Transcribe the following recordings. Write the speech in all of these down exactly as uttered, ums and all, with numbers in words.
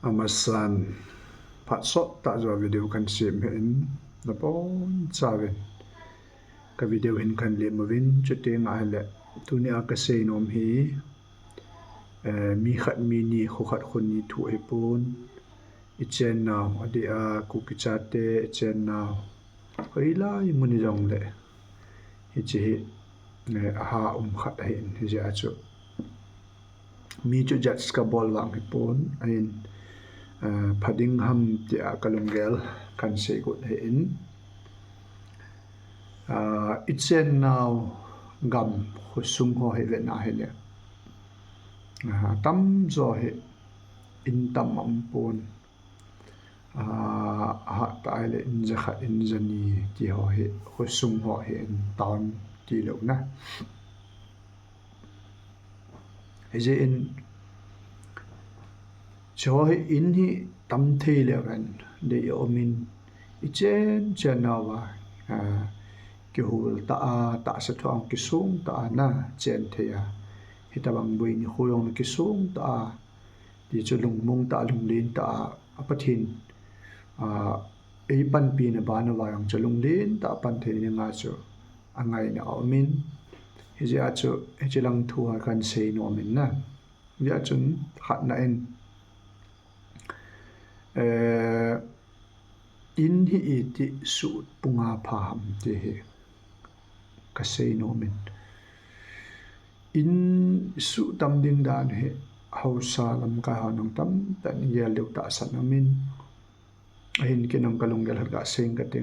Amasan, phat sot tah joh a video kan sem hi in, nabonchauvin ka video hin kan lem uvin, chuti ngah hile, tunia ka seinom hi, eh, mi khat mi ni, kho khat kho ni thu ahipon, i chennau, adeh a Kuki chate i chennau, hoilai mun hijongle, hiche hi, eh, aha um khat ahin, hijeh a chu mi chu judge ka bol vang hipon, ahin, eh, pha ding ham tia ka lunggel kan seigot ahin, ah, i chennau gam khosung ho hi vetna hile, ah, atamjo hi in tam aumpon, ah, ahat tah ahile in jakhat in jani ti ho hi khosung ho hi in town tilou na. Hijeh in, hicheho hi in hi tam thei leuvin, dei aumin, i chen chennauva, ah, kihol tah a, tahsa thu a kisong tah a na chen thei a, hitobang boi nikho jong kisong tah a, tichu lungmong tah a, lunglen tah a, a Pathen, ah, eipanpina bana vang jong chu lunglen tah a pan thei dinga chu angaina aumin, hijeh a chu hiche lang thu a kan seinom in na. Hijeh a chun khatna in, eh, in hi iti suhpunga pha ham ti hi ka seinom in. In suhtam ding dan hi haosa lamkai hon jong tamtah in gel diu tahsan aumin. Ahin kei jong ka lunggel khat gasei kate,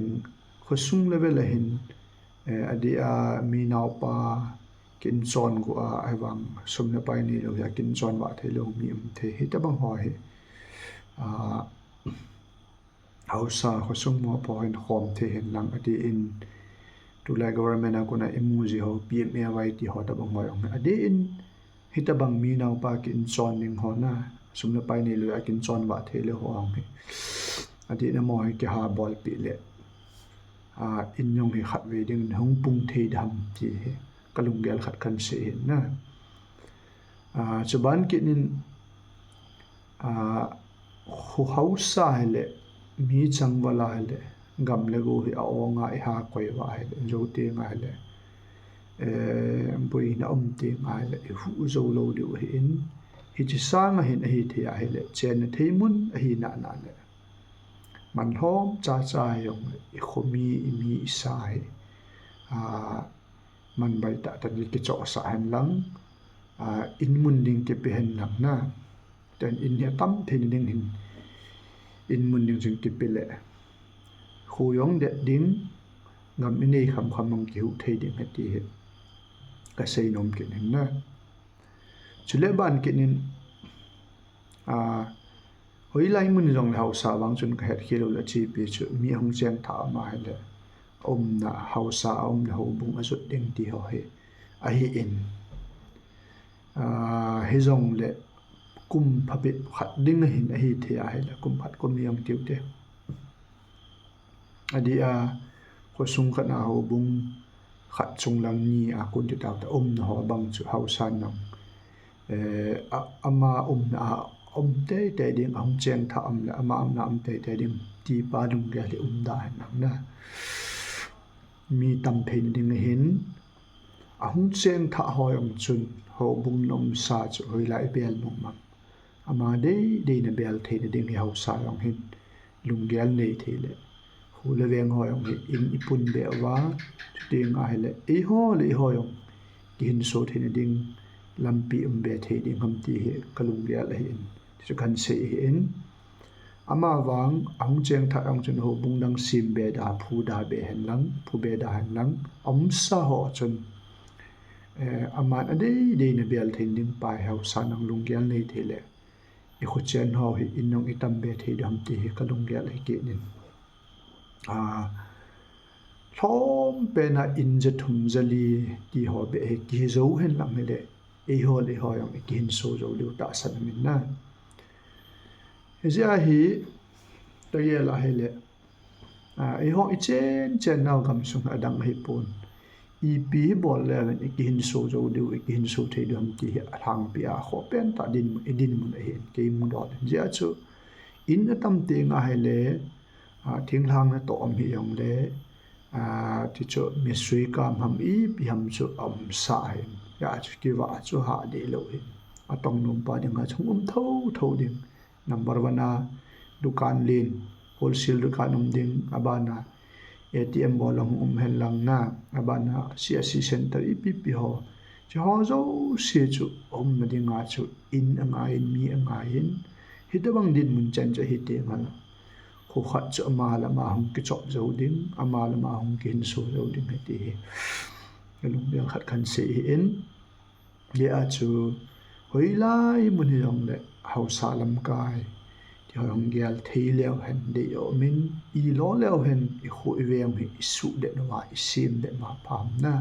khosung level a hin, eh, adeh a mi naopa kin chon go a, ahivang sum le pai neilou hia kin chon vah theilou mi um thei, hitobang ho hi, ah, haosa khosung mopo hin khom thei hen lang, adeh in tulai government a kona imu ji ho, P M A Y ti ho tobang ho jong hi, adeh in hitobang mi naopa kin chon ding ho na, sum le pai neilou a kin chon vah theilou ho jong hi, adeh in amaho hi kiha bolpeh le, ah, in jong hi khatvei ding hung pung thei dem ti hi ka lunggel khat kan sei ahin na. Ah, chuban kit in, ah, khu haosa hile, mi changval a hile, gam le go hi a-ong a iha koi uva hile, jou tenga hile, eh, boina um tenga hile, ihuh jou lou diu ahin, hiche sanga hin ahithei ahile, chenna thei mun ahi nana le, manlhom chacha hijongle, ikhomi, imi, isa hi, ah, man baitah tah in kichohsah hen lang, ah, in mun ding kipe hen lang na. Ten in hi atam theina ding hin, in mun ding chun kipe le, kho jong det ding, gam inei khamkham jong kihuh thei ding ahi ti hi ka seinom kit in na. Chule ban kit in, ah, hoilai mun jongle haosa vang chun ka hetkhel u le achepi chu mi ahung chengthah ama hile, aumna haosa, aumna houbung ajot ding ti ho hi ahin, ah, hijongle kum phabep khat ding ahin ahithei ahile, kum khat kum ni jong tiu te. Adeh a, khosung khat a houbung khat chunglang ni a kon ti taute, umna ho bang chu haosan jong, eh, a, ama umna a um teitei ding, ahung chengthah um le ama umna um teitei ding ti pa lunggel hi umda hen lang na. Mi tam theina ding ahin, ahung chengthah ho jong chun houbung nomsa chu hoilai bel nom am, ama deidei na bel theina ding hi haosa jong hin lunggel nei thei le, kho le veng ho jong hi in ipun be uva, chutenga hile eiho le eiho jong kihinso theina ding lampi um be thei ding ham ti hi ka lunggel ahin, ti chu kan sei ahin. Amavang ahung chengthah jong chun houbung dang sem be da, phu da be hen lang, phu be da hen lang, aumsa ho chun, eh, aman adeidei na bel theina ding pa hi haosa jong lunggel nei thei le, ikhochen ho hi in jong itam be thei dem ti hi ka lunggel ahi kit in. Ah, lhompen a in ja thum ja li ti ho beh hi kihi jou hen lang hile, eiho le eiho jong ikihinso jou diu tahsan aumin na. Hijeh a hi, ka gel a hile, ah, eiho ichen chennau gamsung adang ahipon, ipi hi bol le uvin ikihinso jou diu, ikihinso thei diu ham ti hi alhangpi a khoh pen tah din, idinmun ahin, kei mudol in. Hijeh a chu, In atam teng ahile, thinglhang natoh um hijongle, tichu misui kam ham ipi ham chu aumsah ahin. Hijeh chun kivah chu hah dehlou ahin. Atongnompa dinga chu hung um thouthou ding. Number one a, dukan len, wholesale dukan um ding, abana A T M bol a hung um henlang na, abana C S C center ipipi ho, hicheho jouse chu aumna dinga chu in angaiyin, mi angaiyin, hitobang dinmun chan chu ahi teng le, kho khat chu ama le ama hung kichop jou ding, ama le ama hung kihinso jou ding ahi ti hi kalunggel khat kahin sei ahin. Hijeh chun, hoilai mun hijongle, haosa lamkai, ti ho hung gel thei leu hen deium in, ilo leu hen, ikho iveng hi isuhdet uva, isemdet uva pha ham na.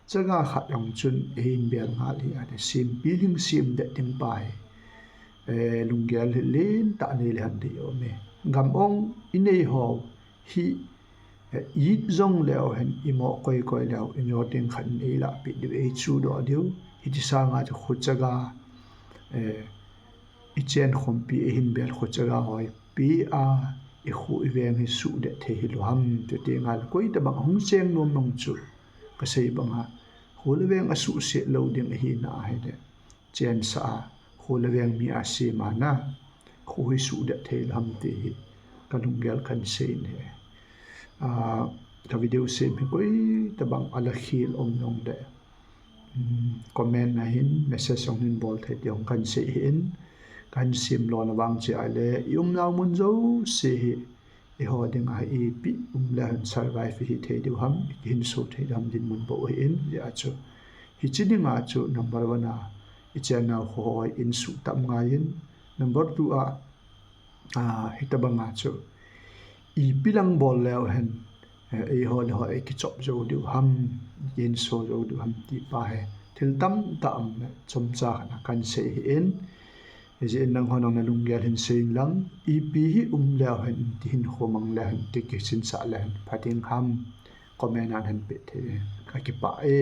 Chaga khat jong chun eihin bel ngal hi ati, sempi lhing semdet ding pa hi, lunggel hi lentah nei leu hen deium e. Gam ong inei ho hi, it jong leu hen, imoh koikoi leu, inor ding khat in eilahpeh diu, eichuhdoh diu. Hiti sanga chu kho chaga, ichen khompi eihin bel kho chaga hoi peh a, ikho iveng hi suhdet thei hilou ham, chuti ngal koi tobang hung cheng nom nung chu, kasei banga, kho le veng asuhset lou ding ahina ahile, chensah a, kho le veng mi asem a na, kho hi suhdet thei lou ham ti hi kalunggel kahin sei ahi. Ka video sem hi koi tobang ala khel um jongle, comment a hin, message jong hin bol thei ti jong kahin sei ahin, kahin sem lona vang chu ahile, iumnau mun jouse hi, eiho dinga hi ipi um leu hen survive ihithei diu ham, ikihinso thei diu ham dinmun bou ahin, hijeh chun, hiche dinga chu number one a, ichennau kho hoi in suhtap ngaiyin, number two a, hitobanga chu, ipi lang bol leu hen, eiho le ho ikichop jou diu ham, ikihinso jou diu ham ti pa hi, thil tamtah um le, chomcha khat a kahin sei ahin, hijeh in nangho nang nalunggel hin sei inlang, ipi hi um leu hen, ti hinkho mang leu hen, ti kisinsah leu hen, pha ding ham, comment a nahin peh thei, kakipah e.